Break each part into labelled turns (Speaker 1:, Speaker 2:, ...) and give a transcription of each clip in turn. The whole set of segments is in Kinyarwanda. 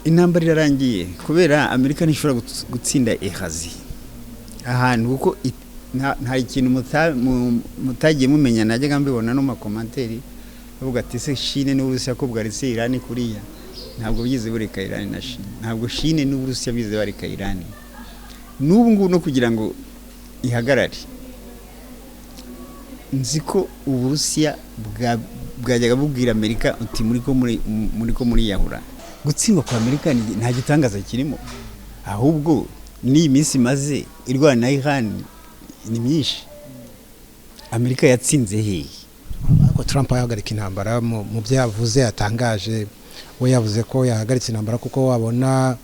Speaker 1: Intambara irarangiye kubera Amerika ntishobora gutsinda Eurasie ahantu, kuko nta kintu mutagiye mumenya. Najyaga mbibona no mu ma commentaires, bavuga ati: "Se Chine n'Uburusiya ko bwaretse Irani kuriya?" Ntabwo byize bureka Irani na Chine, ntabwo Chine n'Uburusiya bize bareka Irani n'ubu ngubu no kugira ngo ihagarare. Nzi ko Uburusiya bwajyaga bubwira Amerika uti: "Muri ko muriyahura." Gutsindwa kwa Amerika nta gitangaza kirimo, ahubwo n'iyi minsi imaze irwana na Iran ni myinshi. Amerika yatsinze hehe?
Speaker 2: Ariko Trump ahagarika intambara, mu byo yavuze yatangaje, we yavuze ko yahagaritse intambara kuko wabona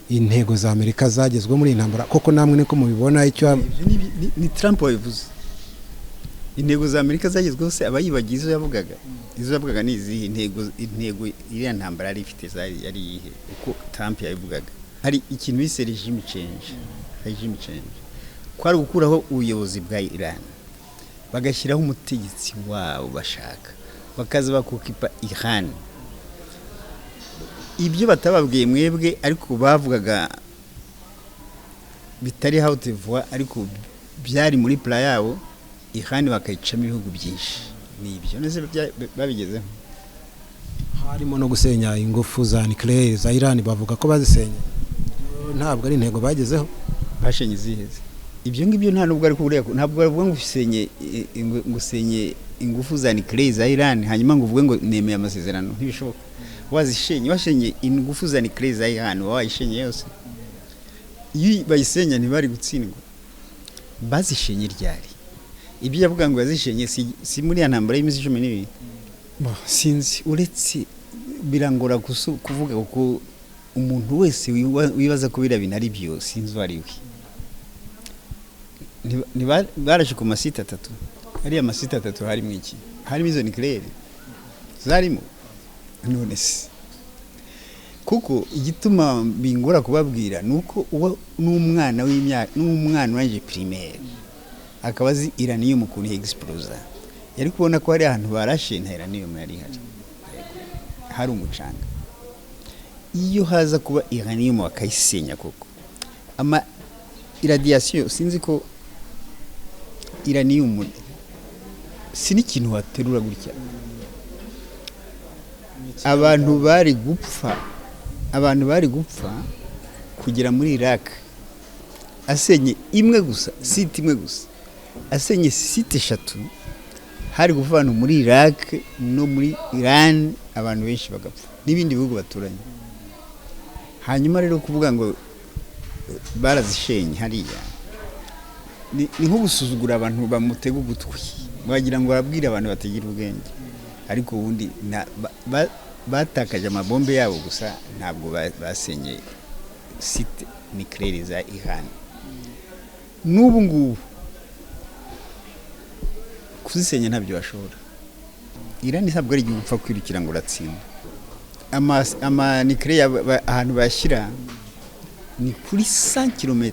Speaker 2: intego za Amerika zagezweho muri iyi ntambara. Koko namwe niko mubibona icyo?
Speaker 1: Ibyo ni Trump wabivuze. Intego za Amerika zagezweho se aba yibagiye izo yavugaga? Izo yavugaga ni izihe intego? Intego iriya ntambara yari ifite yari iyihe uko Trump yabivugaga? Hari ikintu bise regime change. Regime change kwari gukuraho ubuyobozi bwa Iran, bagashyiraho umutegetsi wabo bashaka, bakaza bakokipa Iran. Ibyo batababwiye mwebwe, ariko bavugaga bitari haute voix, ariko byari muri plan yabo, Iran bakayicamo ibihugu byinshi. Ni ibyo nese babigezeho?
Speaker 2: Harimo no gusenya ingufu za nucléaire za Iran, bavuga ko bazisenye. Ntabwo ari intego bagezeho?
Speaker 1: Bashenye iziheze? Ibyo ngibyo nta nubwo ari kuburiya, ntabwo bavuga ngo usenye ngo usenye ingufu za nucléaire za Iran hanyuma ngo uvuge ngo nemeye amasezerano. Ntibishoboka. Wazishenye, washenye ingufu za nucléaire za Iran, uba wayishenye yose. Iyo bayisenya ntibari gutsindwa. Bazishenye ryari? Ibyo yavuga ngo yazishenye si muri ya ntambara y'iminsi 12? Bo, sinzi, uretse birangora kuvuga, kuko umuntu wese wibaza ko biriya bintu ari byo, sinzi uwo ari we. Barashe ku ma sites atatu. Ariya ma sites atatu harimo iki? Harimo izo nucléaire zarimo? None se kuko igituma bingora kubabwira ni uko uwo n'umwana w'imyaka, n'umwana urangije primaire akaba azi uranium ukuntu explose, yari kubona ko hari ahantu barashe nta uranium yari ihari, hari umucanga. Iyo haza kuba uranium bakayisenya koko, ama irradiation, sinzi ko uranium si n'ikintu waterura gutya, abantu bari gupfa. Abantu bari gupfa kugera muri Iraq. Asenye imwe gusa, site imwe gusa, asenye site eshatu, hari gupfa abantu muri Iraq no muri Iran, abantu benshi bagapfa n'ibindi bihugu baturanye. Hanyuma rero kuvuga ngo barazishenye hariya ni nko gusuzugura abantu bamutega ugutwi, wagira ngo barabwira abantu batagira ubwenge. Ariko ubundi batakaje amabombe yabo gusa, ntabwo basenye site nucléaire za Iran. N'ubu ngubu kuzisenya ntabyo bashobora. Iran ntabwo ari igihugu upfa kwirukira ngo uratsinda. Ama nucléaire ahantu bayashyira ni kuri 100 km.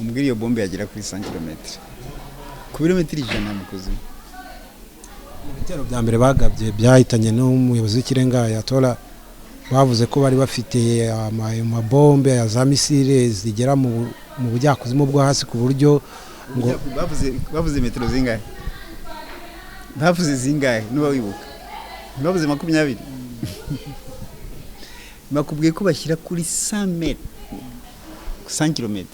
Speaker 1: Umbwira iyo bombe yagera kuri 100 km, ku birometero 100 mu kuzimu.
Speaker 2: Ibitero bya mbere bagabye byahitanye n'umuyobozi w'ikirenga Ayatollah, bavuze ko bari bafite ayo mabombe ya za missile zigera mu bujyakuzimu bwo hasi, ku buryo ngo
Speaker 1: Bavuze metero zingahe? Bavuze zingahe nuba wibuka? Ntibavuze 20? Bakubwiye ko bashyira kuri 100 mètres, 100 km.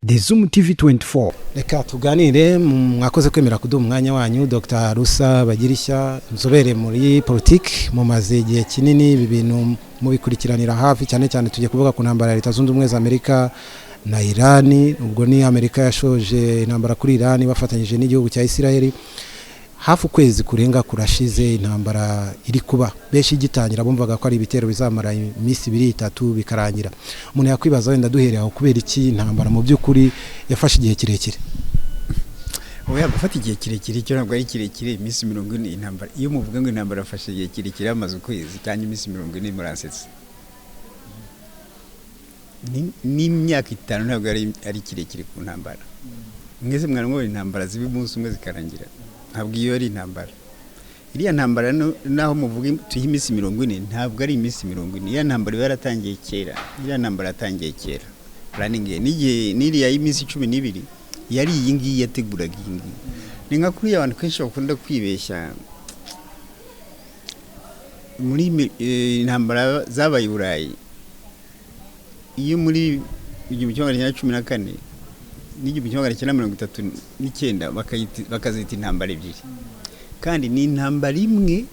Speaker 3: The Zoom TV 24.
Speaker 2: Reka tuganire. Mwakoze kwemera kuduha umwanya wanyu, Dr Rusa Bagirishya, inzobere muri politiki. Mumaze igihe kinini ibi bintu mubikurikiranira hafi. Cyane cyane tugiye kuvuga ku ntambara ya Leta Zunze Ubumwe za Amerika na Irani. Ubwo ni Amerika yashoje intambara kuri Irani bafatanyije n'igihugu cya Isiraheli. Hafi ukwezi kurenga kurashize intambara iri kuba. Benshi igitangira bumvaga ko ari ibitero bizamara iminsi 2, 3 bikarangira. Umuntu yakwibaza, wenda duhereye aho, kubera iki intambara mu by'ukuri yafashe igihe kirekire?
Speaker 1: Oya, gufata igihe kirekire cyo ntabwo ari kirekire, iminsi 40. Intambara, iyo muvuga ngo intambara yafashe igihe kirekire hamaze ukwezi cyangwa iminsi 40, muransetsa. N'imyaka 5 ntabwo ari kirekire ku ntambara. Mwese mwari mubona intambara ziba umunsi umwe zikarangira? Ntabwo iyo ari intambara. Iriya ntambara naho muvuga tuyihe iminsi 40, ntabwo ari iminsi 40. Iriya ntambara iba yaratangiye kera. Iriya ntambara yatangiye kera, planning n'igihe n'iriya y'iminsi 12 yari iyi ngiyi, yateguraga iyi ngiyi. Ni nka kuriya abantu kenshi bakunda kwibeshya muri intambara zabaye i Burayi, iyo muri 1914 n'1939, bakazita intambara ebyiri, kandi ni intambara imwe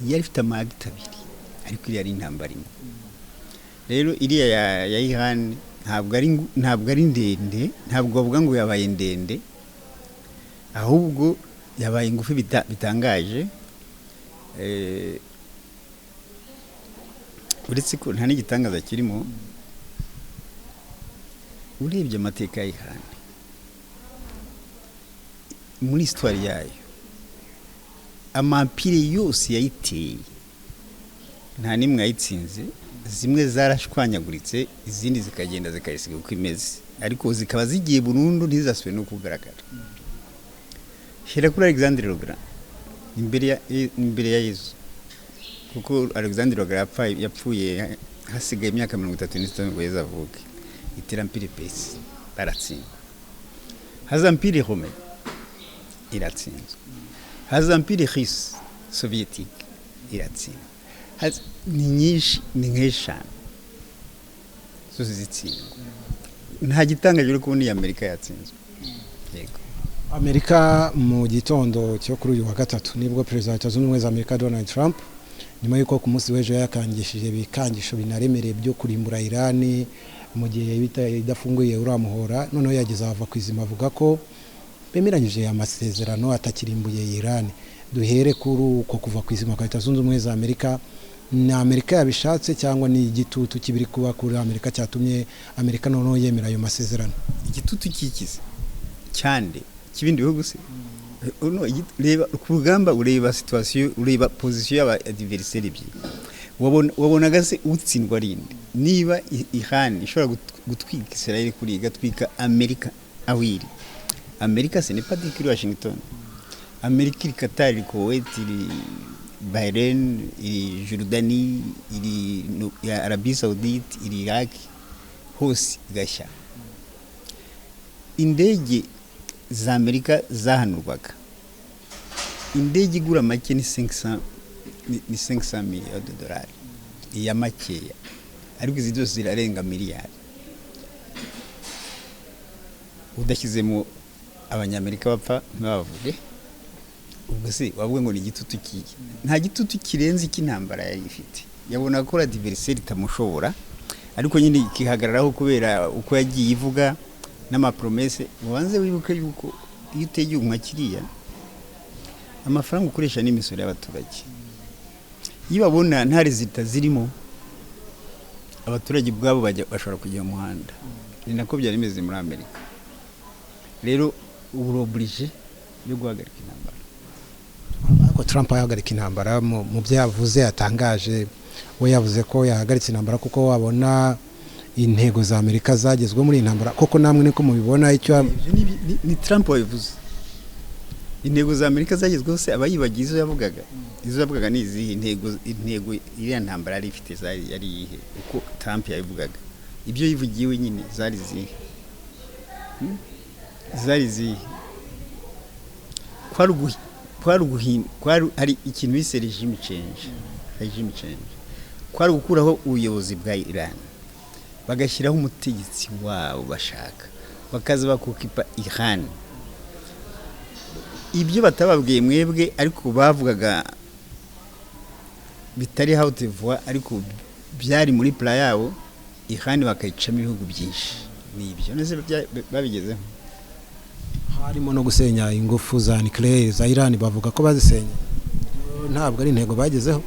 Speaker 1: yari ifite ama actes abiri, ariko iriya ari intambara imwe. Rero iriya ya Iran ntabwo ari ndende, ntabwo bavuga ngo yabaye ndende, ahubwo yabaye ingufi bitangaje. Uretse ko nta n'igitangaza kirimo, urebye amateka ya Iran muri histoire yayo, ama empires yose yayiteye nta n'imwe yayitsinze. Zimwe zarashwanyaguritse, izindi zikagenda zikayisiga uko imeze, ariko zikaba zigiye burundu, ntizasubire no kugaragara. Hera kuri Alexandre le Grand, imbere ya Yezu, kuko Alexandre le Grand yapfuye hasigaye imyaka 35 ngo Yezu avuke. Itera Empire Perse, baratsindwa. Haza Empire romain, iratsinzwe. Haza Empire russe, soviétique, iratsindwa. Ni nyinshi, ni nk'eshanu zose zitsindwa. Nta gitangaje uri kubona iyi Amerika yatsinzwe, yego.
Speaker 2: Amerika, mu gitondo cyo kuri uyu wa gatatu, nibwo Perezida wa Leta Zunze Ubumwe za Amerika Donald Trump, nyuma y'uko ku munsi w'ejo yakangishije ibikangisho binaremereye byo kurimbura Irani mu gihe idafunguye uriya muhora, noneho yageze ava ku izima avuga ko bemeranyije amasezerano atakirimbuye Irani. Duhere kuri uko kuva ku izima kwa Leta Zunze Ubumwe za Amerika. Ni Amerika yabishatse cyangwa ni igitutu kibiri kuba kuri Amerika cyatumye Amerika noneho yemera ayo masezerano?
Speaker 1: Igitutu kikize cyane cy'ibindi bihugu se? No, reba ku rugamba, ureba situation, ureba position y'aba adversaire ebyiri. Wabonaga se utsindwa ari nde niba Iran ishobora gutwika Israel kuri, igatwika Amerika aho iri? Amerika, ce n'est pas dit kuri Washington. Amerika iri Qatar, iri Kuwait, iri Bahrain, iri Jordanie, iri ya Arabie Saoudite, iri Iraq, hose igashya. Indege za Amerika zahanurwaga, indege igura make ni 500, ni 500 millions de dollars iya makeya, ariko izi zose zirarenga miliyari, udashyizemo Abanyamerika bapfa ntibabavuge. Ubwo se wavuga ngo ni igitutu kihe? Nta gitutu kirenze icy'intambara yari ifite. Yabona ko l'adversaire itamushobora, ariko nyine ikihagararaho kubera uko yagiye ivuga n'ama promesses. Ubanze wibuke yuko iyo uteye igihugu nka kiriya, amafaranga ukoresha n'imisoro y'abaturage. Iyo babona nta résultats zirimo, abaturage ubwabo bashobora kujya mu muhanda. Ni nako byari bimeze muri Amerika. Rero ubu obligé yo guhagarika intambara.
Speaker 2: Ariko Trump ahagarika intambara, mu byo yavuze yatangaje, we yavuze ko yahagaritse intambara kuko wabona intego za Amerika zagezweho muri iyi ntambara. Koko namwe niko mubibona icyo?
Speaker 1: Ibyo ni Trump wabivuze. Intego za Amerika zagezweho se aba yibagiye izo yavugaga? Izo yavugaga ni izihe intego? Intego iriya ntambara yari ifite zari yari iyihe uko Trump yabivugaga? Ibyo yivugiye wenyine zari izihe? Zari izihe? Kwari hari ikintu bise regime change. Regime change kwari gukuraho ubuyobozi bwa Iran, bagashyiraho umutegetsi wabo bashaka, bakaza bakokipa Iran. Ibyo batababwiye mwebwe, ariko bavugaga bitari haute voix, ariko byari muri plan yabo, Iran bakayicamo ibihugu byinshi. Ni ibyo nese babigezeho?
Speaker 2: Harimo no gusenya ingufu za nucléaire za Iran. Bavuga ko bazisenye, ntabwo ari intego bagezeho?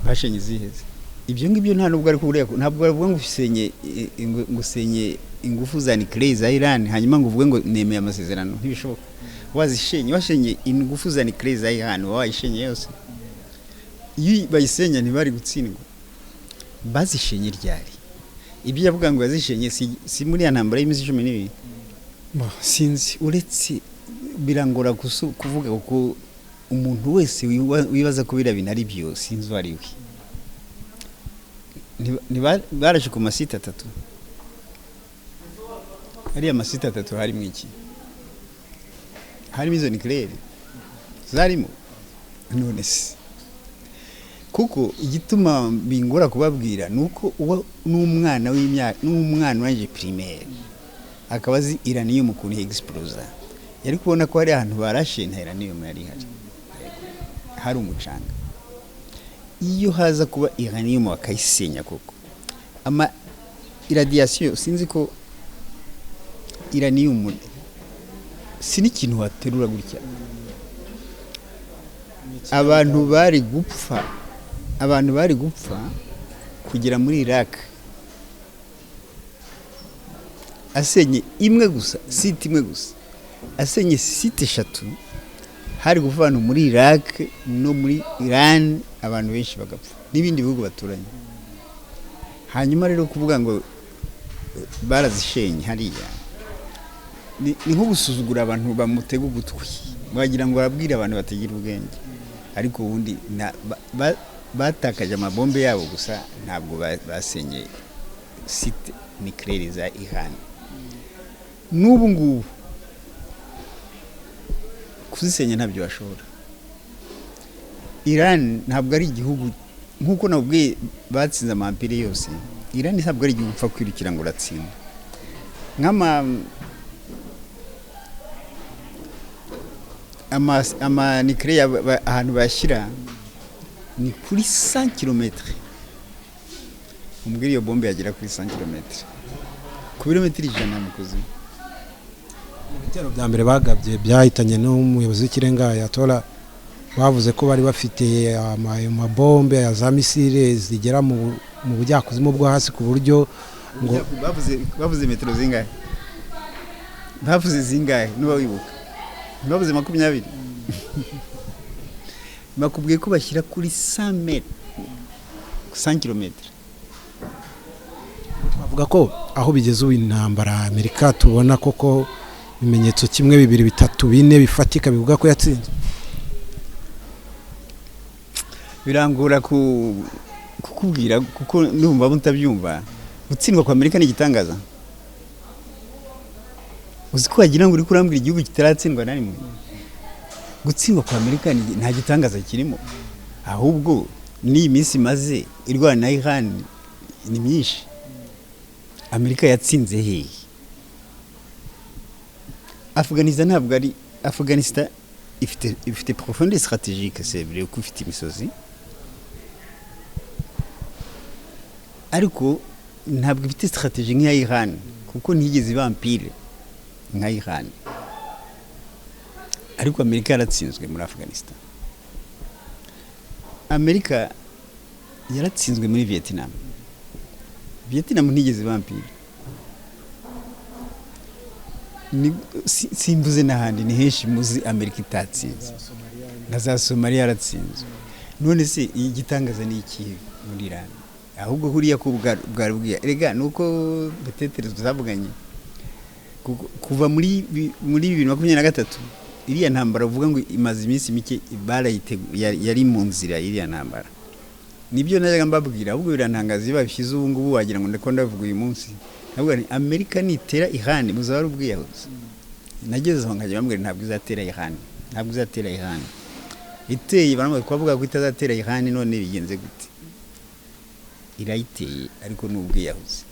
Speaker 1: Bashenye iziheze? Ibyo ngibyo nta nubwo ari kureba, ntabwo bavuga ngo usenye ngo usenye ingufu za nucléaire za Iran, hanyuma ngo uvuge ngo nemeye amasezerano. Ntibishoboka. Wazishenye, washenye ingufu za nucléaire za Iran, wayishenye yose. Iyo bayisenya ntibari gutsindwa. Bazishenye ryari? Ibyo yavuga ngo yazishenye si muri ya ntambara y'iminsi 12? Sinzi, uretse birangora kuvuga kuko Umuntu wese wibaza ko biriya bintu ari byo, sinzi uwo ari we. Barashe ku ma sites atatu. Ariya ma sites atatu harimo iki? Harimo izo nucléaire zarimo? None se kuko igituma bingora kubabwira ni uko uwo n'umwana w'imyaka, n'umwana urangije primaire akaba azi uranium ukuntu explose, yari kubona ko hari ahantu barashe nta uranium yari ihari, hari umucanga. Iyo haza kuba uranium bakayisenya koko, ama irradiation, sinzi ko uranium si n'ikintu waterura gutya, abantu bari gupfa, abantu bari gupfa kugera muri Iraq. Asenye imwe gusa, site imwe gusa, asenye site eshatu, hari gupfa abantu muri Iraq no muri Iran, abantu benshi bagapfa n'ibindi bihugu baturanye. Hanyuma rero kuvuga ngo barazishenye hariya ni nko gusuzugura abantu bamutega ugutwi, wagira ngo barabwira abantu batagira ubwenge. Ariko ubundi batakaje amabombe yabo gusa, ntabwo basenye site nucléaire za Iran. N'ubu ngubu kuzisenya ntabyo bashobora. Iran ntabwo ari igihugu, nk'uko nabwiye batsinze ama empires yose. Iran ntabwo ari igihugu upfa kwirukira ngo uratsinda. Nk'ama ama nucléaire ahantu bayashyira ni kuri 100 km. Umbwira iyo bombe yagera kuri 100 km, ku birometero 100 mu kuzimu.
Speaker 2: Mu bitero bya mbere bagabye byahitanye n'umuyobozi w'ikirenga Ayatollah, bavuze ko bari bafite ayo mabombe ya za missile zigera mu bujyakuzimu bwo hasi, ku buryo ngo
Speaker 1: Bavuze metero zingahe? Bavuze zingahe nuba wibuka? Ntibavuze 20? Bakubwiye ko bashyira kuri 100 mètres, 100 km.
Speaker 2: Bavuga ko aho bigeze ubu intambara, Amerika tubona koko ibimenyetso kimwe, bibiri, bitatu, bine bifatika bivuga ko yatsinze.
Speaker 1: Birangora kukubwira kuko ndumva mutabyumva. Gutsindwa kwa Amerika ni igitangaza. Uzi ko wagira ngo uri kurambwira igihugu kitaratsindwa na rimwe? Gutsindwa kwa Amerika nta gitangaza kirimo, ahubwo n'iyi minsi imaze irwana na Iran ni myinshi. Amerika yatsinze hehe? Afghanistan ntabwo ari Afghanistan, ifite profondeur stratégique, c'est vrai ko ifite imisozi, ariko ntabwo ifite stratégie nk'iya Iran, kuko ntiyigeze iba empire nka Iran. Ariko Amerika yaratsinzwe muri Afghanistan, Amerika yaratsinzwe muri Vietnam. Vietnam ntigeze iba empire. Simvuze n'ahandi, ni henshi muzi Amerika itatsinze, na za Somalia yaratsinzwe. None se igitangaza ni ikihe muri Iran? Ahubwo huriya ko bwari bwiya erega nuko peut-être tuzavuganye. Kuva muri 2023, iriya ntambara uvuga ngo imaze iminsi mike, yari mu nzira iriya ntambara. Nibyo najyaga mbabwira. Ahubwo birantangaza iyo babishyize ubu ngubu, wagira ngo ndiko ndavuga uyu munsi. Ndavuga nti Amerika nitera Iran muzaba ari ubwiyahuzi. Nageze aho nkajya bambwira ntabwo izatera Iran, ntabwo izatera Iran. Iteye baramubwira ko bavuga ko itazatera Iran, none bigenze gute? Irayiteye, ariko ni ubwiyahuzi.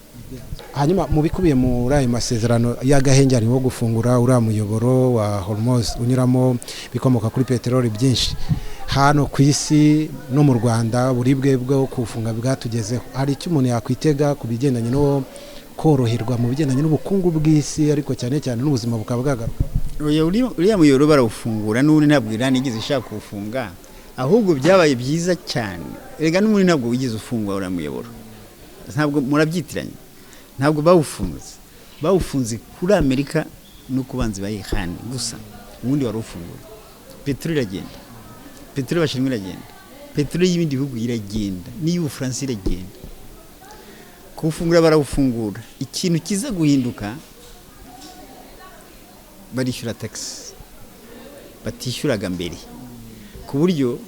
Speaker 2: Hanyuma mu bikubiye muri ayo masezerano y'agahenge harimo gufungura uriya muyoboro wa Hormuz unyuramo ibikomoka kuri peteroli byinshi hano ku isi no mu Rwanda. Uburibwe bwo kuwufunga bwatugezeho. Hari icyo umuntu yakwitega ku bigendanye no koroherwa mu bigendanye n'ubukungu bw'isi, ariko cyane cyane n'ubuzima bukaba bwagaruka?
Speaker 1: Oya, uriya muyoboro barawufungura n'ubundi, ntabwo Iran igeze ishaka kuwufunga, ahubwo byabaye byiza cyane. Erega n'ubundi ntabwo wigeze ufungwa uriya muyoboro, ntabwo murabyitiranya. Ntabwo bawufunze, bawufunze kuri Amerika no ku banzi ba Iran gusa. Ubundi wari ufunguye, peteroli iragenda, peteroli y'Abashinwa iragenda, peteroli y'ibindi bihugu iragenda, n'iy'Ubufaransa iragenda. Kuwufungura barawufungura. Ikintu kiza guhinduka, barishyura tax batishyuraga mbere. Ku buryo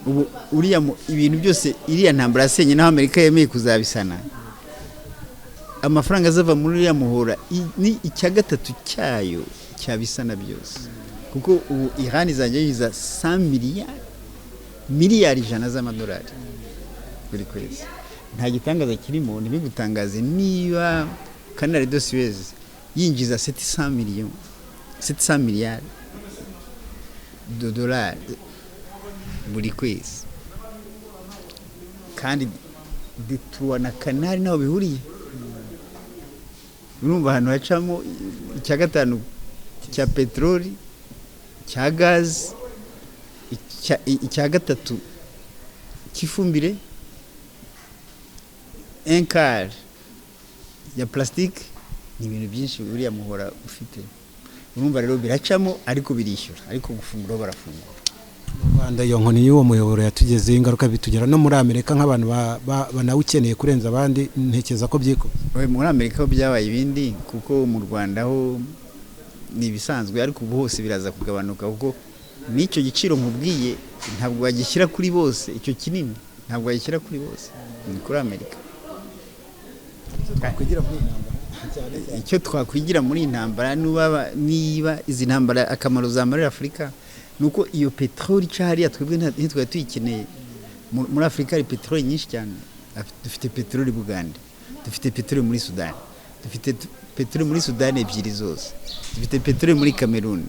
Speaker 1: ubu uriya ibintu byose iriya ntambara yasenye, naho Amerika yemeye kuzabisana, amafaranga azava muri uriya muhora ni icya gatatu cyayo cyabisana byose, kuko ubu Iran izajya yinjiza 100 miliyari, 100 miliyari z'amadolari buri kwezi. Nta gitangaza kirimo. Ntibigutangaze niba Canal de Suez yinjiza 700 millions, 700 miliyari de dollars buri kwezi, kandi détroit na canal ntaho bihuriye. Urumva ahantu hacamo icya gatanu cya peteroli, cya gazi, icya gatatu cy'ifumbire, un quart ya plastique, ni ibintu byinshi uriya muhora ufite. Urumva rero biracamo, ariko birishyura, ariko gufungura barafungura.
Speaker 2: Mu Rwanda iyo nkoni y'uwo muyoboro yatugezeho ingaruka, bitugera no muri Amerika nk'abantu banawukeneye kurenza abandi. Ntekereza ko byikubye.
Speaker 1: Muri Amerika ho byabaye ibindi, kuko mu Rwanda ho ni ibisanzwe, ariko ubu hose biraza kugabanuka, kuko n'icyo giciro nkubwiye ntabwo wagishyira kuri bose. Icyo kinini ntabwo wagishyira kuri bose, ni kuri Amerika.
Speaker 2: Twakwigira muri iyi ntambara cyane cyane?
Speaker 1: Icyo twakwigira muri iyi ntambara, niba izi ntambara akamaro zamarira Afurika, ni uko iyo peteroli ica hariya twebwe ntitwari tuyikeneye. Muri Afurika hari peteroli nyinshi cyane. Dufite peteroli Bugande, dufite peteroli muri Sudani, dufite peteroli muri Sudani ebyiri zose, dufite peteroli muri Cameroon,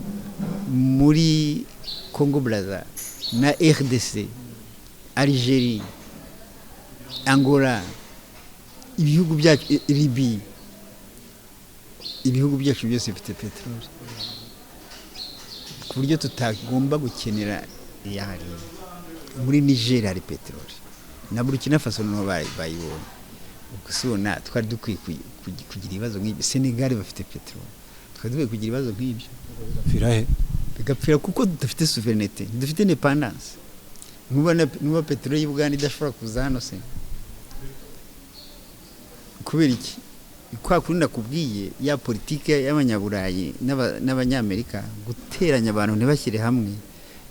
Speaker 1: muri Congo Brazza na RDC, Algerie, Angola, ibihugu byacu, Libye, ibihugu byacu byose bifite peteroli, ku buryo tutagomba gukenera iya hariya. Muri Niger hari peteroli, na Burkina Faso niho bayibonye. Ubwo si ubona twari dukwiye kugira ibibazo nk'ibyo? Senegal bafite peteroli, twari dukwiye kugira ibibazo nk'ibyo?
Speaker 2: Bigapfira he?
Speaker 1: Bigapfira kuko tudafite souveraineté, ntidufite indépendance. Nuba peteroli y'Ubugande idashobora kuza hano se kubera iki? Kwa kundi nakubwiye, ya politike y'Abanyaburayi n'Abanyamerika guteranya abantu ntibashyire hamwe,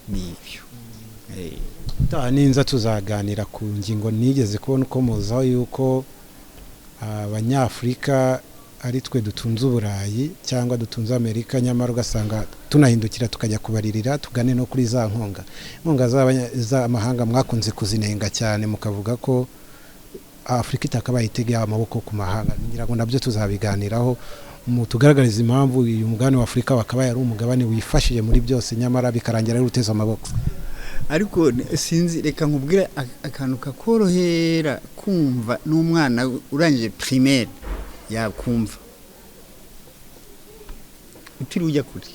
Speaker 1: ni ibyo.
Speaker 2: Utaha ninza tuzaganira ku ngingo nigeze kubona ukomozaho, yuko Abanyafurika ari twe dutunze Uburayi cyangwa dutunze Amerika, nyamara ugasanga tunahindukira tukajya kubaririra. Tugane no kuri za nkunga, inkunga z'amahanga mwakunze kuzinenga cyane, mukavuga ko Afurika itakabaye itegeye amaboko ku mahanga. Ngira ngo nabyo tuzabiganiraho, tugaragariza impamvu uyu mugabane wa Afurika wakabaye ari umugabane wifashije muri byose, nyamara bikarangira ari uteze amaboko.
Speaker 1: Ariko sinzi, reka nkubwire akantu kakorohera kumva, n'umwana urangije primaire yakumva utiriwe ujya kure.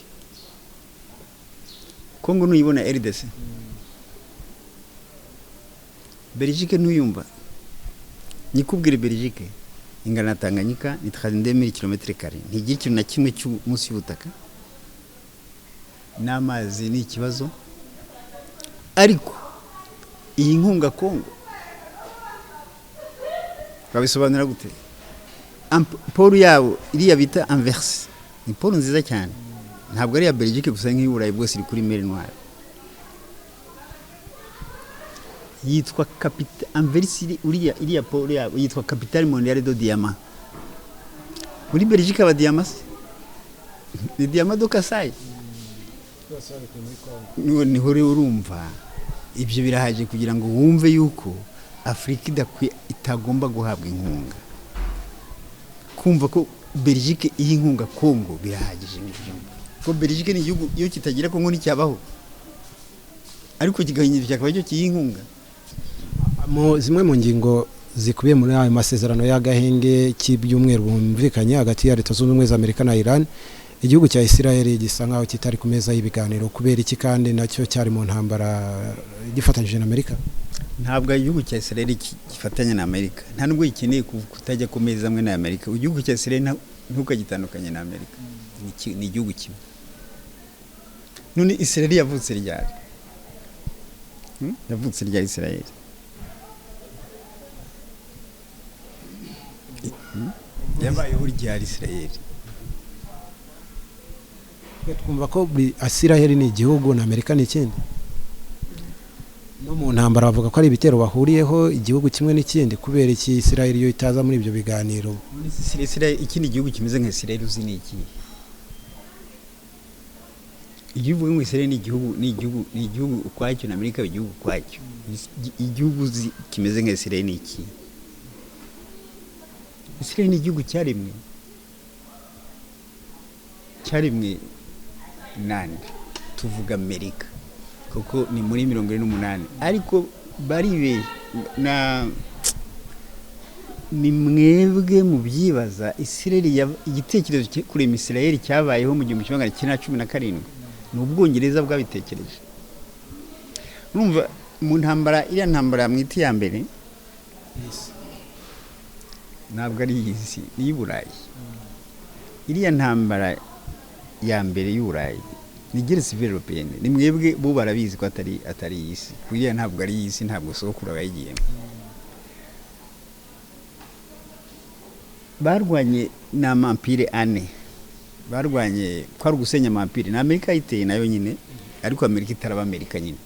Speaker 1: Kongo ntuyibona? RDC, Belgique ntuyumva? Nyikubwire, Belgique ingana na Tanganyika, ni 32 km carré, ntigira ikintu na kimwe munsi y'ubutaka, n'amazi ni ikibazo. Ariko iyi nkunga Kongo babisobanura gute? Port yabo iriya bita Anvers ni port nziza cyane, ntabwo ari iya Belgique gusa, nk'iy'Uburayi bwose, iri kuri mer Noire, yitwa capitale Anvers. Iriya port yabo yitwa capitale mondiale de diamant. Muri Belgique aba diamant se ni diamant de Kasai, niho rero urumva ibyo birahagije kugira ngo wumve yuko Afurika idakwiye, itagomba guhabwa inkunga. Kumva ko Belgique iha inkunga Congo birahagije mu byumva ko Belgique ni igihugu, iyo kitagira Congo nticyabaho, ariko kigahindura kikaba cyo kiyiha inkunga.
Speaker 2: Mu zimwe mu ngingo zikubiye muri ayo masezerano y'agahenge k'ibyumweru bumvikanye hagati ya Leta Zunze Ubumwe za Amerika na Iran, igihugu cya Israel gisa nkaho kitari ku meza y'ibiganiro. Kubera iki, kandi nacyo cyari mu ntambara gifatanyije na Amerika?
Speaker 1: Ntabwo igihugu cya Israel gifatanya na Amerika, nta nubwo gikeneye kutajya ku meza amwe na Amerika. Igihugu cya Israel ntukagitandukanye na Amerika, ni igihugu kimwe. None Israel yavutse ryari? Yavutse ryari Israel? Yabayeho ryari Israel?
Speaker 2: Twumva ko buri Israel ni igihugu na Amerika ni ikindi. No mu ntambara bavuga ko ari ibitero bahuriyeho igihugu kimwe n'ikindi. Kubera iki Israel yo itaza muri ibyo biganiro?
Speaker 1: Ikindi gihugu kimeze nka Israel uzi ni iki? Igihugu ngo Israel ni igihugu ukwacyo, na Amerika igihugu ukwacyo. Igihugu uzi kimeze nka Israel ni iki? Israel ni igihugu cyaremwe nande? Tuvuga Amerika kuko ni muri 48, ariko baribe na ni mwebwe mubyibaza. Israel, igitekerezo cyo kurema Israel cyabayeho mu 1917, ni Ubwongereza bwabitekereje. Urumva mu ntambara, iriya ntambara mwita iya mbere, ntabwo ari iyi si, ni iy'i Burayi. Iriya ntambara ya mbere y'Uburayi ni guerre civile européenne. Ni mwebwe, bo barabizi ko atari iyi si, iriya ntabwo ari iyi si, ntabwo sokuru abayigiyemo. Barwanye ni ama empire ane barwanye, ko ari ugusenya ama empire. Ni Amerika yayiteye nayo nyine, ariko Amerika itaraba Amerika nyine.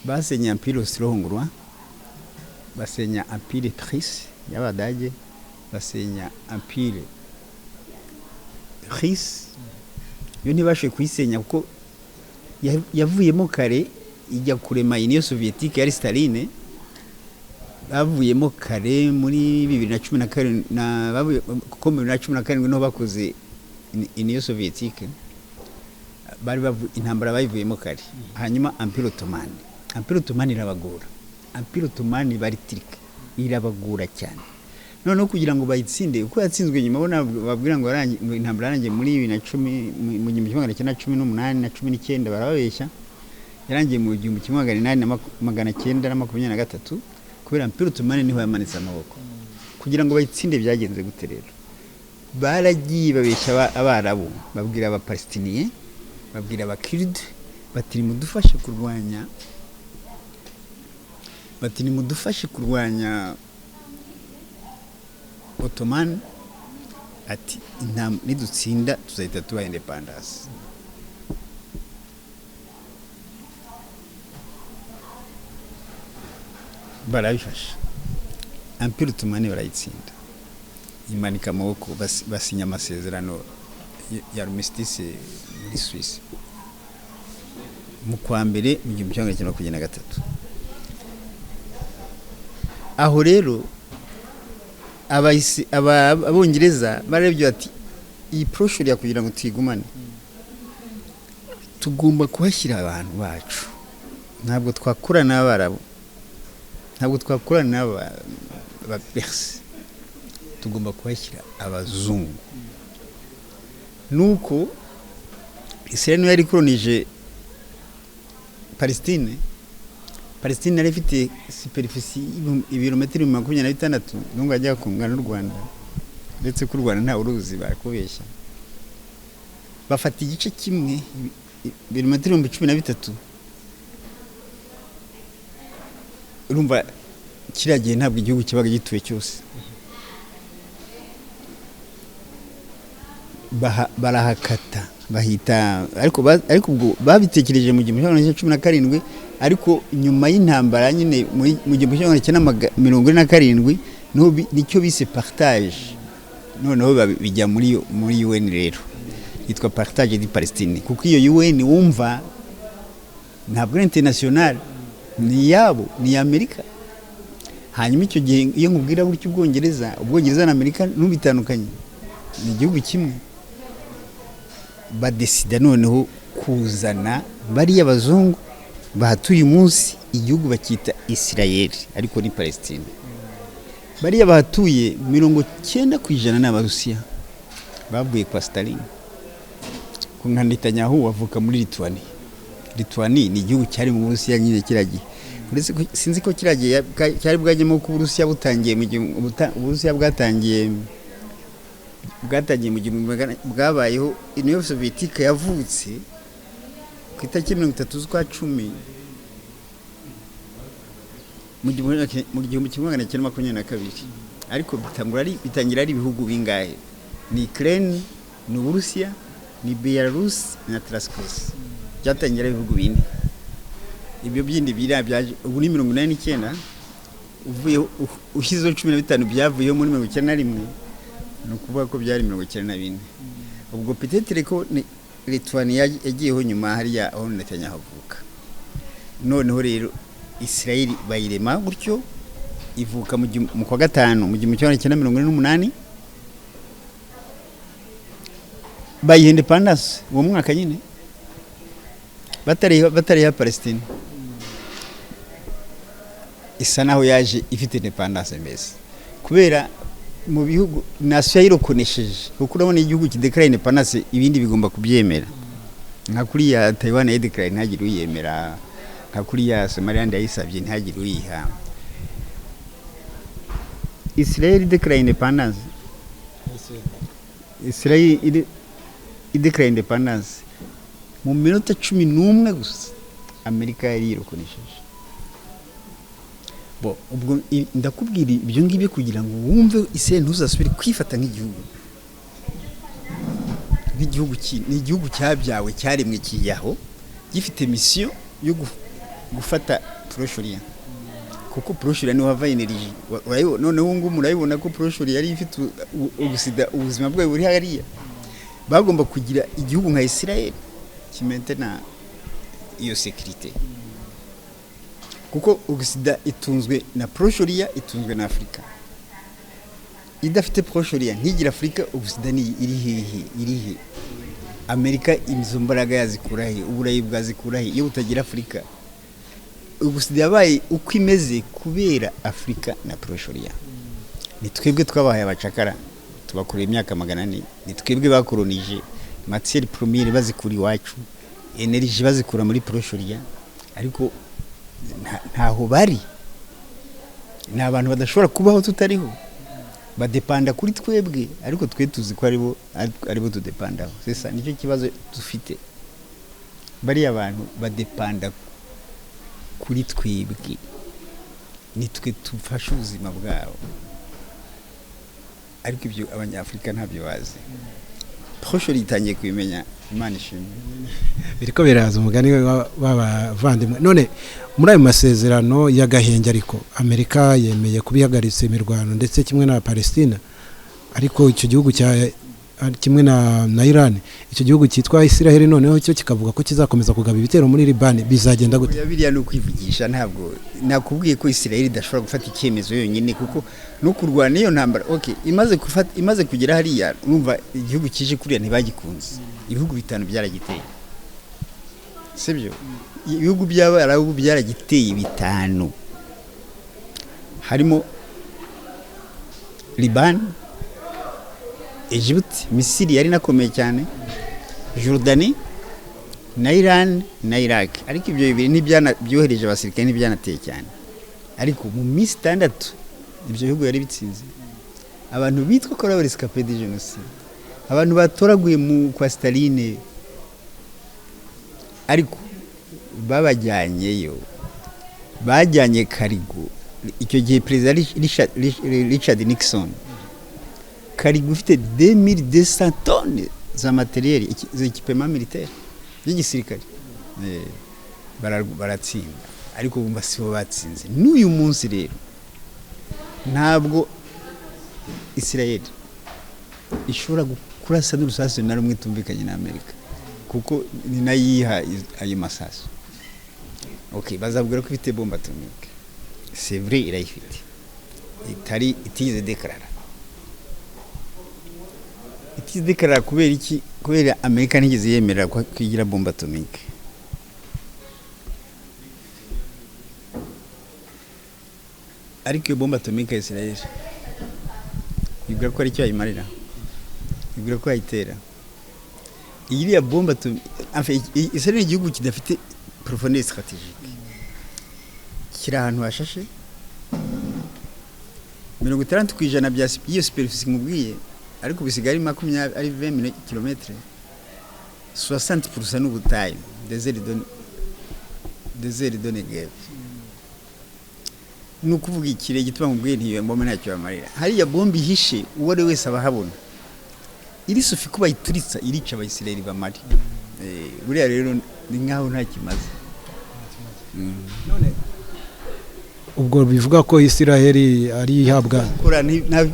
Speaker 1: Basenye Empire austro-hongrois, basenya Empire Prusse y'Abadage, basenya Empire Russe. Yo ntibashoboye kuyisenya kuko yavuyemo kare, ijya kurema Union Soviétique yari Staline. Bavuyemo kare muri 2017 kuko mu 2017 niho bakoze Union Soviétique. Bari intambara bayivuyemo kare. Hanyuma Empire Ottoman, Empire Ottoman irabagora. Empire Ottoman bari Turquie, irabagora cyane. Noneho kugira ngo bayitsinde, uko yatsinzwe nyuma, bo ntabwo babwira ngo ngo intambara yarangiye muri 2010, mu 1918 na 19, barababeshya. Yarangiye mu 1823, kubera Empire Ottoman niho yamanitse amaboko. Kugira ngo bayitsinde byagenze gute rero? Baragiye babeshya Abarabu, babwira Abapalestiniye, babwira Abakiride bati: "Nimudufashe kurwanya," bati: "Nimudufashe kurwanya Ottoman." Ati: "Nidutsinda tuzahita tuba indépendance." Barabifasha, Empire Ottoman barayitsinda, imanika amaboko, basinya amasezerano ya armistice muri Suisse mu kwa mbere mu 1923. Aho rero Abongereza barebye bati: "Iyi Proche-Orient, kugira ngo tuyigumane tugomba kuhashyira abantu bacu. Ntabwo twakorana n'Abarabu, ntabwo twakorana n'Abaperse, tugomba kuhashyira abazungu." Nuko Israel niyo yari ikolonije Palestine. Palestine yari ifite superficie ibirometero 26,000, nubwo yajyaga kungana n'u Rwanda, ndetse ko u Rwanda nta uruzi, barakubeshya. Bafata igice kimwe, ibirometero 13,000. Urumva kiriya gihe ntabwo igihugu kibaga gituwe cyose. Barahakata bahita, ariko ubwo babitekereje mu 1917, ariko nyuma y'intambara nyine mu 1947 niho nicyo bise partage. Noneho bijya muri UN rero, yitwa partage de Palestine, kuko iyo UN wumva ntabwo ari international, ni iyabo, ni iya Amerika. Hanyuma icyo gihe iyo nkubwira gutyo, Ubwongereza na Amerika ntubitandukanye, ni igihugu kimwe. Badesida noneho kuzana bariya bazungu bahatuye umunsi, igihugu bacyita Israel ariko ni Palestine. Bariya bahatuye 90% ni Abarusiya bavuye kwa Stalin. Ku nka Netanyahu avuka muri Lituanie. Lituanie ni igihugu cyari mu Burusiya nyine kiriya gihe. Uretse ko sinzi ko kiriya gihe cyari bwajyemo, ko Uburusiya butangiye mu gihe Uburusiya bwatangiye mu gihumbi magana bwabayeho. Union Soviétique yavutse ku itariki 30 z'ukwa cumi mu 1922, ariko bitangira ari ibihugu bingahe? Ni Ukraine, ni Uburusiya, ni Belarus na Transcaucasie. Byatangira ibihugu bine, ibyo bindi biriya byaje ubu ni 89. Uvuye ushyizeho 15 byavuyeho muri 91, ni ukuvuga ko byari 94. Ubwo peut-être ko ni Lituania yagiyeho nyuma hariya aho Netanyahu avuka. Noneho rero Israel bayirema gutyo, ivuka mu kwa gatanu mu 1948, bayiha independence uwo mwaka nyine, batariha Palestine. Isa naho yaje ifite independence mbese, kubera mu bihugu nation yayirokonesheje, kuko urabona igihugu kideclara independence, ibindi bigomba kubyemera. Nka kuriya Taiwan yayideclare ntihagire uyemera, nka kuriya Somaliland yayisabye ntihagire uyiha. Israel ideclare independence, Israel ideclare independence, mu minota 11 gusa Amerika yari yirokonesheje. Bo ubwo ndakubwira ibyo ngibyo kugira ngo wumve Israel ntuzasubire kwifata nk'igihugu ni igihugu cyabyawe, cyaremwe, kijyaho gifite mission yo gufata Proche-Orient, kuko Proche-Orient niho hava énergie. Noneho ubu ngubu murabibona ko Proche-Orient yari ifite ubusida, ubuzima bwayo buri hariya. Bagomba kugira igihugu nka Israel kimaintena iyo sécurité, kuko Occident itunzwe na Proche-Orient, itunzwe na Afurika. Idafite Proche-Orient, ntigire Afurika, Occident ni iri hehe? Iri he? Amerika izo mbaraga yazikura he? Uburayi bwazikura he iyo butagira Afurika? Occident yabaye uko imeze kubera Afurika na Proche-Orient. Ni twebwe twabahaye abacakara, tubakorera imyaka 400. Ni twebwe bakoronije, matière première bazikura iwacu, énergie bazikura muri Proche-Orient, ariko ntaho bari. Ni abantu badashobora kubaho tutariho, badepanda kuri twebwe, ariko twe tuzi ko aribo tudepandaho. Sesa nicyo kibazo dufite. Bariya bantu badepanda kuri twebwe, ni twe tufashe ubuzima bwabo, ariko ibyo Abanyafurika ntabyo bazi. Proche itangiye kubimenya, Imana ishimwe.
Speaker 2: Biriko biraza, umugani w'abavandimwe. None muri ayo masezerano y'agahenge, ariko Amerika yemeye kubihagaritse imirwano, ndetse kimwe na Palestina, ariko icyo gihugu cya kimwe na Iran, icyo gihugu cyitwa Israel noneho cyo kikavuga ko kizakomeza kugaba ibitero muri Liban, bizagenda gute?
Speaker 1: Oya, biriya ni ukwivugisha. Ntabwo nakubwiye ko Israel idashobora gufata icyemezo yonyine, kuko no kurwana iyo ntambara, okay, imaze gufata, imaze kugera hariya, urumva igihugu kije kuriya ntibagikunze. Ibihugu bitanu byaragiteye, sibyo? Ibihugu by'Abarabu byaragiteye bitanu, harimo Liban, Egypt, Misiri yari inakomeye cyane, Jordanie na Iran na Iraq. Ariko ibyo bibiri ntibyana byohereje abasirikare, ntibyanateye cyane. Ariko mu minsi 6 ibyo bihugu yari bitsinze. Abantu bitwa ko ari abarescapés de génocide, abantu batoraguye mu kwa Staline, ariko babajyanyeyo, bajyanye cargo. Icyo gihe Perezida Richard Nixon, cargo ufite 2200 tonnes za matériel z'équipement militaire, by'igisirikare. Baratsinda, ariko bumva sibo batsinze. N'uyu munsi rero ntabwo Israel ishobora kurasa n'urusasu na rumwe itumvikanye na Amerika, kuko ni nayo iyiha ayo masasu. Okay, bazabwira ko ifite bombe atomique. C'est vrai, irayifite, itari itigeze déclara, itigeze déclara. Kubera iki? Kubera Amerika ntigeze yemerera ko igira bombe atomique. Ariko iyo bombe atomique ya Israel, ibwira ko ari icyo yayimarira? Ibwira ko yayitera iriya bombe atomique? Enfin, Israel ni igihugu kidafite profondeur stratégique, kiri ahantu hashashe. 60% bya by'iyo superficie nkubwiye, ariko bisigaye ari 20, ari 20 kilomètres, 60% ni ubutayu, désert de Negev. Ni ukuvuga ikire gituma nkubwiye nti iyo bombe ntacyo bamarira. Hariya bombe ihishe, uwo ari we wese aba ahabona. Iri sufi ko bayituritsa, irica Abayisiraheli bamare. Buriya rero Ni nkaho nta kimaze.
Speaker 2: Ubwo bivuga ko Isiraheli ari ihabwa
Speaker 1: Kora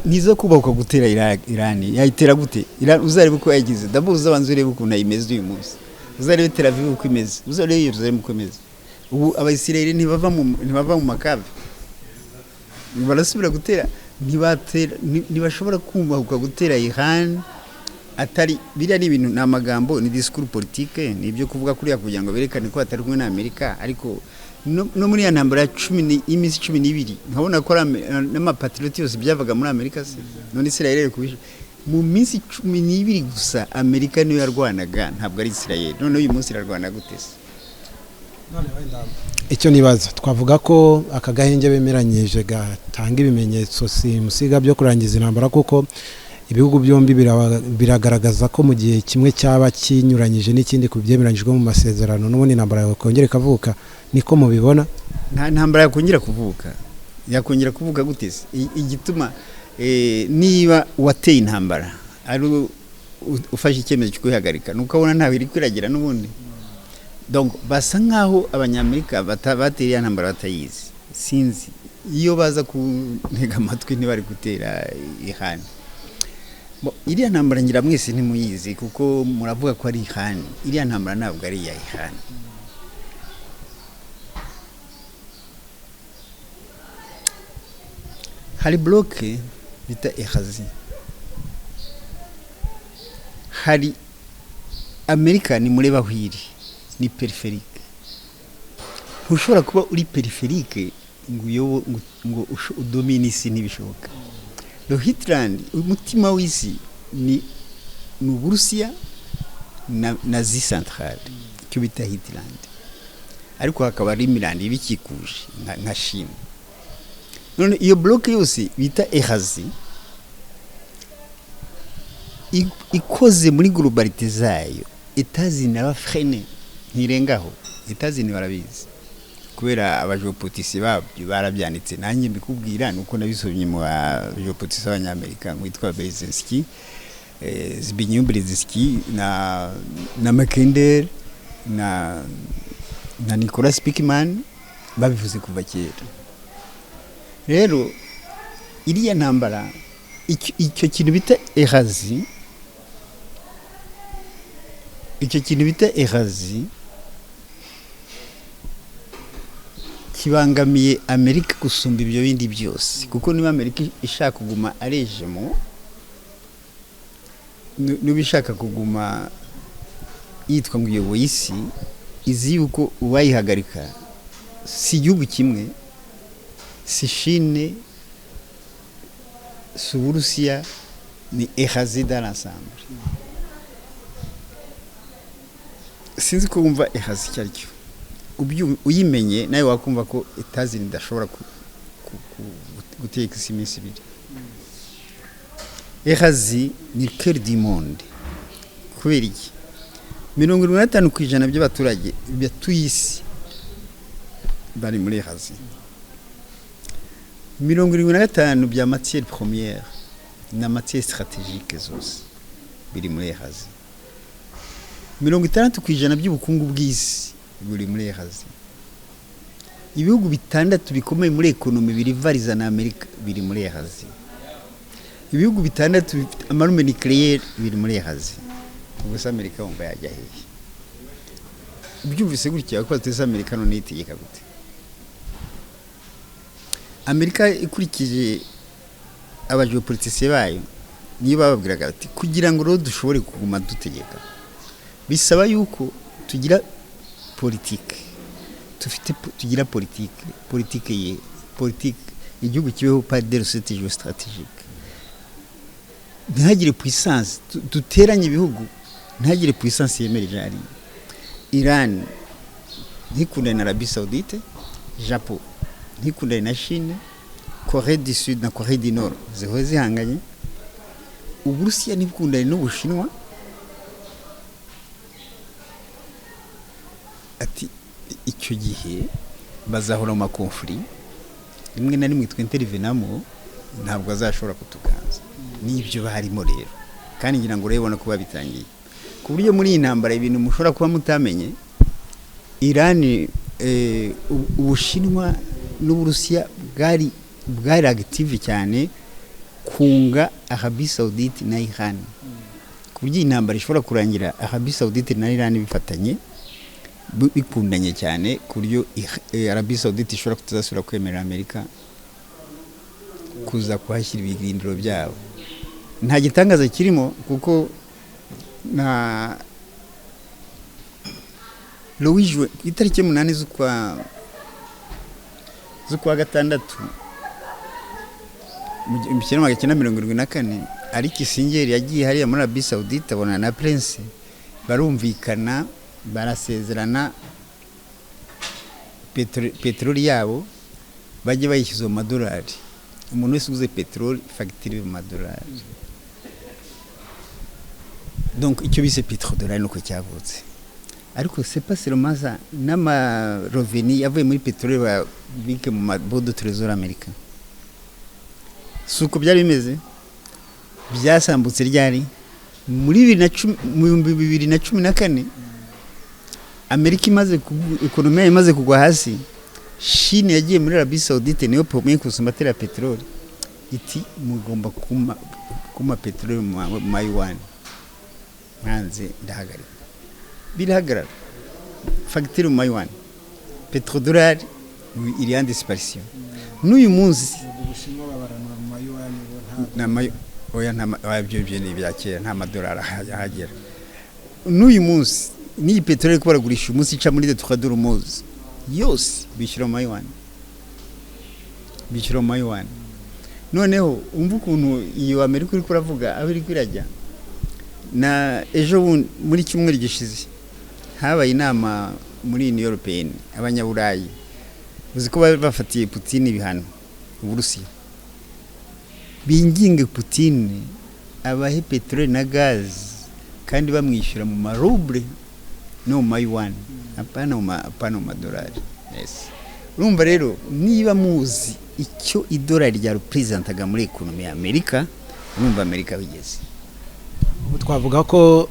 Speaker 1: ntizo kubakwa gutera Irani. Yayitera gute Iran? Uzarebe uko yagize. D'abord uzabanza urebe ukuntu ayimeze uyu munsi, uzarebe Tel Aviv uko imeze, uzarebe Yerusalem uko imeze ubu. Abayisiraheli ntibava mu makave, barasubira gutera. Ntibatera, ntibashobora kubahuka gutera Iran. Atari biriya, ni ibintu, ni amagambo, ni discours politique, ni ibyo kuvuga kuriya kugira ngo berekane ko batari kumwe na Amerika. Ariko no muri ya ntambara ya y'iminsi 12, nkabona ko ari n'amapatriote yose byavaga muri Amerika se. None Israel iri kubisha mu minsi 12 gusa, Amerika niyo yarwanaga, ntabwo ari Israel. None uyu munsi irarwana gute se?
Speaker 2: Icyo nibaza, twavuga ko aka gahenge bemeranyije gatanga ibimenyetso simusiga byo kurangiza intambara, kuko ibihugu byombi biragaragaza ko mu gihe kimwe cyaba kinyuranyije n'ikindi ku byemeranyijwe mu masezerano, n'ubundi intambara yakongera ikavuka. Niko mubibona?
Speaker 1: Nta ntambara yakongera kuvuka. Yakongera kuvuka gute se? Igituma niba uwateye intambara ari ufashe icyemezo cyo kuyihagarika, nuko abona ntawe iri kwiragira n'ubundi. Donc basa nkaho Abanyamerika bateye iriya ntambara batayizi. Sinzi, iyo baza kuntega amatwi ntibari gutera Irani. Bo, iriya ntambara ngira mwese ntimuyizi, kuko muravuga ko ari Irani. Iriya ntambara ntabwo ari iya Irani. Hari bloc bita Eurasie, hari Amerika. Ni mureba aho iri, ni périphérique. Ntushobora kuba uri périphérique ngo udomine isi, ntibishoboka. Le Hitland, umutima w'isi ni Uburusiya na Asie centrale, icyo bita Hitland, ariko hakaba ari Rimland ibikikuje nka Chine. None iyo bloc yose bita Eurasie ikoze muri globalité zayo, États-Unis arabafrene, ntirengaho. États-Unis barabizi kubera abagéopoliticiens babyo barabyanditse. Nanjye mbikubwira nuko nabisomye mu bagéopoliticiens b'Abanyamerika witwa Brzezinski, Zbigniew Brzezinski na Mackinder na Nicolas Spykman, babivuze kuva kera. Rero iriya ntambara, icyo kintu bita Eurasie, icyo kintu bita Eurasie kibangamiye Amerika gusumba ibyo bindi byose, kuko niba Amerika ishaka kuguma ari hégémon, niba ishaka kuguma yitwa ngo iyoboye isi, izi yuko uwayihagarika si igihugu kimwe, si Chine, si Uburusiya, ni Eurasie dans l'ensemble. Sinzi ko wumva Eurasie icyo ari cyo. Uyimenye nawe wakumva ko États-Unis idashobora guteka isi iminsi 2. Eurasie ni cœur du monde. Kubera iki? 75% by'abaturage batuye isi bari muri Eurasie. 75 bya matière première na matière stratégique zose biri muri Eurasie. 60% by'ubukungu bw'isi buri muri Eurasie. Ibihugu bitandatu bikomeye muri économie birivariza na Amerika biri muri Eurasie. Ibihugu bitandatu bifite ama armes nucléaires biri muri Eurasie. Ubwo se Amerika wumva yajya hehe? Ubyumvise gutya ko bateze Amerika, none itegeka gute? Amerika ikurikije abagéopoliticiens bayo, niyo bababwiraga bati: "Kugira ngo rero dushobore kuguma dutegeka, bisaba yuko tugira politike, dufite tugira politike ye politike, igihugu kibeho par des recettes géostratégiques, ntihagire puissance, duteranye ibihugu, ntihagire puissance yemereje hariya." Iran ntikundane na Arabie Saoudite, Japon ntikundane na Chine, Corée du Sud na Corée du Nord zihora zihanganye, Uburusiya ntibukundane n'Ubushinwa. Ati icyo gihe bazahora mu maconflits, rimwe na rimwe twinterivenamo, ntabwo azashobora kutuganza. N'ibyo barimo rero, kandi ngira ngo urabibona ko babitangiye, ku buryo muri iyi ntambara ibintu mushobora kuba mutamenye. Irani, Ubushinwa n'Uburusiya bwari active cyane kunga Arabie Saoudite na Iran, ku buryo iyi ntambara ishobora kurangira Arabie Saoudite na Iran bifatanye, bikundanye cyane, ku buryo Arabie Saoudite ishobora kutazasubira kwemerera Amerika kuza kuhashyira ibirindiro byabo. Nta gitangaza kirimo, kuko na Louis Juin, ku itariki 8 z'ukwa gatandatu mu 1974, ari Kissinger yagiye hariya muri Arabie Saoudite, abonana na Prince, barumvikana, barasezerana, peteroli yabo bajye bayishyize mu madolari. Umuntu wese uguze peteroli, fagitire mu madolari. Donc icyo bise pétrodollar nuko cyavutse. Ariko c'est pas seulement ça, n'ama revenus yavuye muri peteroli babike mu ma bons de trésor américain. Si uko byari bimeze? Byasambutse ryari? Muri 2010, mu 2014, Amerika imaze économie yayo imaze kugwa hasi, Chine yagiye muri Arabie Saoudite, niyo premier consommateur ya peteroli, iti: "Mugomba kuma peteroli mu mayuwani, mwanze ndahagarika." Birahagarara, fagitire mu mayuwani, pétrodollar iri en disparition n'uyu munsi.
Speaker 2: Ubushinwa babaranwa mu mayuwani bo ntabwo?
Speaker 1: Nta mayo, oya, nta oya, ibyo ni ibya kera, nta madolari ahagera n'uyu munsi. N'iyi peteroli ko baragurisha umunsi ica muri détroit d'Ormuz yose, bishyura mu mayuwani, bishyura mu mayuwani. Noneho umva ukuntu iyo Amerika uri kuravuga aho iri kwirajya. Na ejo bundi, muri cyumweru gishize, habaye inama muri Union Européenne, abanyaburayi, uzi ko bari bafatiye Putin ibihano, Uburusiya, binginge Putin abahe peteroli na gazi, kandi bamwishyura mu maruble no mu mayuwani, apana mu madolari. Yes. Urumva rero, niba muzi icyo idolari rya représentaga muri économie ya Amerika, urumva Amerika bigeze.
Speaker 2: Ubu twavuga ko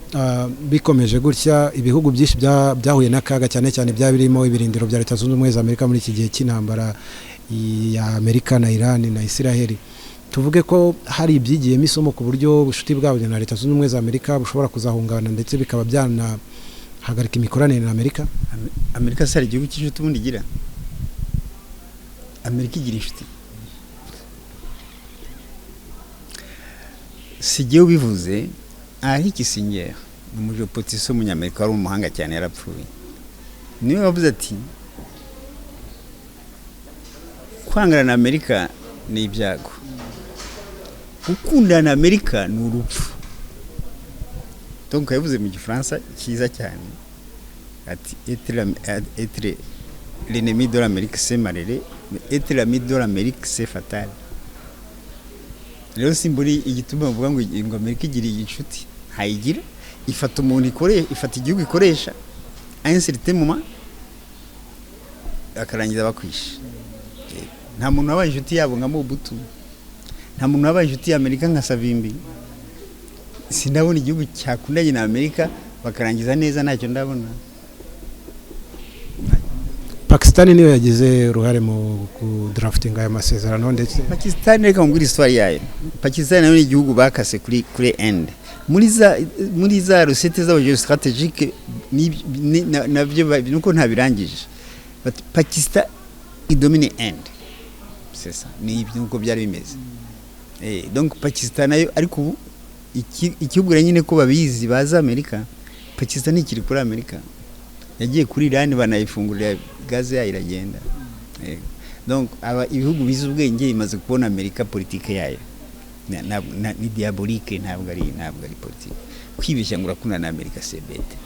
Speaker 2: bikomeje gutya, ibihugu byinshi byahuye n'akaga, cyane cyane byaba birimo ibirindiro bya Leta Zunze Ubumwe za Amerika muri iki gihe cy'intambara ya Amerika na Iran na Israel, tuvuge ko hari ibyigiyemo isomo ku buryo ubucuti bwabo na Leta Zunze Ubumwe za Amerika bushobora kuzahungabana, ndetse bikaba byanahagarika imikoranire na Amerika?
Speaker 1: Amerika se hari igihugu cy'inshuti ubundi igira? Amerika igira inshuti? Si jyewe ubivuze, Henry Kissinger ni umu géopoliticien w'umunyamerika wari umuhanga cyane, yarapfuye, niwe wavuze ati: "Kwangana na Amerika ni ibyago, gukundana na Amerika ni urupfu." Donc yavuze mu Gifaransa cyiza cyane ati: "Être l'ennemi de l'Amérique, c'est malheureux, mais être l'ami de l'Amérique, c'est fatal." Rero simburi igituma bavuga ngo Amerika igira inshuti. Ntayigira. Ifata umuntu ikore, ifata igihugu ikoresha à un certain moment, akarangiza bakwishe. Nta muntu wabaye inshuti yabo nka Mobutu, nta muntu wabaye inshuti ya Amerika nka Savimbi. Sindabona igihugu cyakundanye na Amerika bakarangiza neza, ntacyo ndabona.
Speaker 2: Pakistan niyo yagize uruhare mu kudraftinga aya masezerano ndetse
Speaker 1: Pakistan, reka nkubwire histoire yayo. Pakistan nayo ni igihugu bakase kuri end muri za recettes zabo géostratégiques, nabyo nuko ntabirangije. But Pakistan idomine end, c'est ça, ni ibyo nuko byari bimeze. Donc Pakistan nayo, ariko ubu ikihugu nyine ko babizi, bazi Amerika, Pakistan ikiri kuri Amerika, yagiye kuri Iran, banayifungurira gaze yayo iragenda. Donc aba ibihugu bizi ubwenge bimaze kubona Amerika, politike yayo ni diabolique, ntabwo ari politike. Kwibeshya ngo urakundana na Amerika, c'est bête,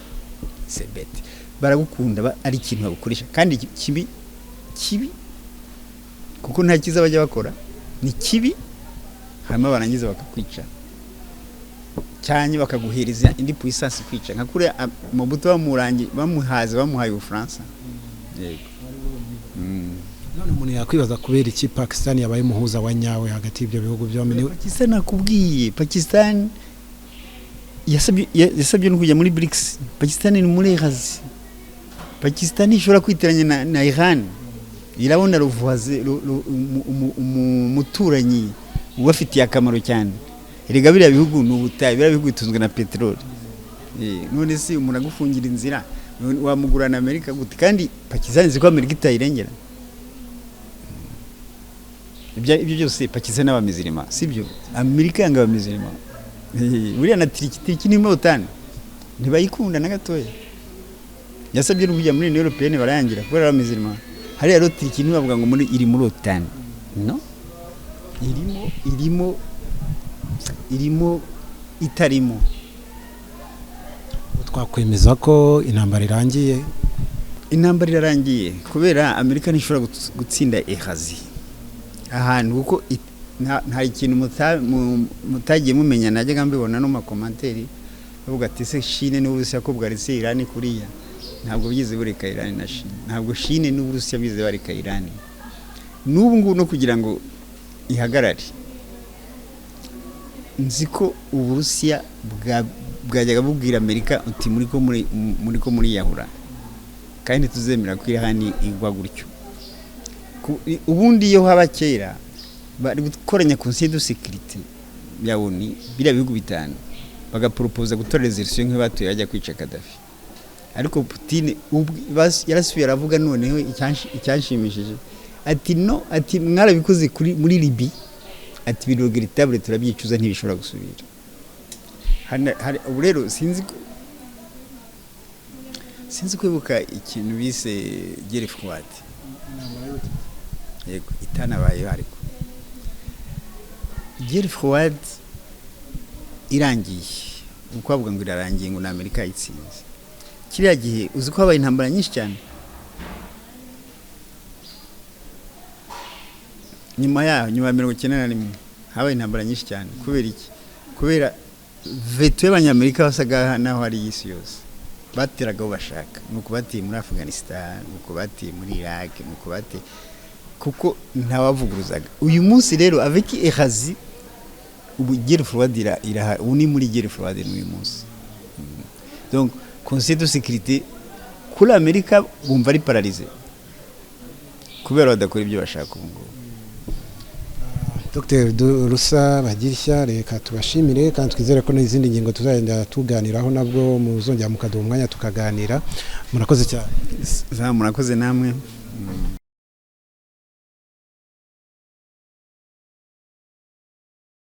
Speaker 1: c'est bête. Baragukunda ari ikintu bagukoresha, kandi kibi kibi, kuko nta cyiza bajya bakora, ni kibi. Hanyuma barangiza bakakwica, cyane bakaguhereza indi puissance kwica, nka kuriya Mobutu bamurangi bamuhaze, bamuhaye Ubufaransa. Yego.
Speaker 2: None umuntu yakwibaza kubera iki Pakistan yabaye umuhuza wa nyawe hagati y'ibyo bihugu byombi?
Speaker 1: Pakistan, nakubwiye, Pakistan yasabye no kujya muri BRICS. Pakistan ni muri Asie. Pakistan ntishobora kwitiranya na Iran. Irabona ruvuze umuturanyi ubafitiye akamaro cyane. Erega biriya bihugu ni ubutayu, biriya bihugu bitunzwe na peteroli. None se umuntu agufungira inzira wamugurana Amerika gute? Kandi Pakistan izi ko Amerika itayirengera. Ibyo byose Pakistan n'abamizirima, sibyo? Amerika yanga abamizirima. Buriya na Turiki ni OTAN ntibayikunda na gatoya. Yasabye no kujya muri Union Européenne barayangira kubera abamizirima. Hariya rero Turiki ntibavuga ngo muri iri muri OTAN, no, irimo itarimo.
Speaker 2: Twakwemeza ko intambara irangiye?
Speaker 1: Intambara irarangiye kubera Amerika ntishobora gutsinda Eurasie ahantu, kuko nta kintu mutagiye mumenya. Najyaga mbibona no mu ma commentaires bavuga ati: "Se Chine n'Uburusiya ko bwaretse Irani kuriya?" Ntabwo byize bureka Irani na Chine, ntabwo Chine n'Uburusiya bize bareka Irani n'ubu ngubu no kugira ngo ihagarare. Nzi ko Uburusiya bwajyaga bubwira Amerika uti: Muri ko muriyahura, kandi ntituzemera ko Irani igwa gutyo." Ubundi iyo haba kera bari gukoranya Conseil de sécurité ya ONU, biriya bihugu bitanu, bagaporopoza gutora résolution nk'iyo batuye bajya kwica Kadafi. Ariko Putin yarasubiye aravuga noneho icyanshimishije, ati: "No," ati: "mwarabikoze kuri muri Libye," ati: "biri regrettable, turabyicuza, ntibishobora gusubira." Ubu rero sinzi kwibuka ikintu bise guerre froide, yego itanabayeho, ariko guerre froide irangiye, uko bavuga ngo irarangiye, ngo ni Amerika yayitsinze. Kiriya gihe uzi ko habaye intambara nyinshi cyane nyuma yaho, nyuma ya 91 habaye intambara nyinshi cyane. Kubera iki? Kubera veto y'Abanyamerika basaga naho ari iy'isi yose, bateraga aho bashaka. Ni uko bateye muri Afghanistan, ni uko bateye muri Iraq, ni uko bateye, kuko ntawavuguruzaga. Uyu munsi rero avec Eurasie, ubu guerre froide iraha, ubu ni muri guerre froide n'uyu munsi. Donc Conseil de sécurité kuri Amerika bumva ari paralysé kubera badakora ibyo bashaka ubu ngubu.
Speaker 2: Dr Rusa Bagirishya, reka tubashimire kandi twizere ko n'izindi ngingo tuzagenda tuganiraho nabwo muzongera mukaduha umwanya tukaganira. Murakoze cyane.
Speaker 1: Murakoze namwe.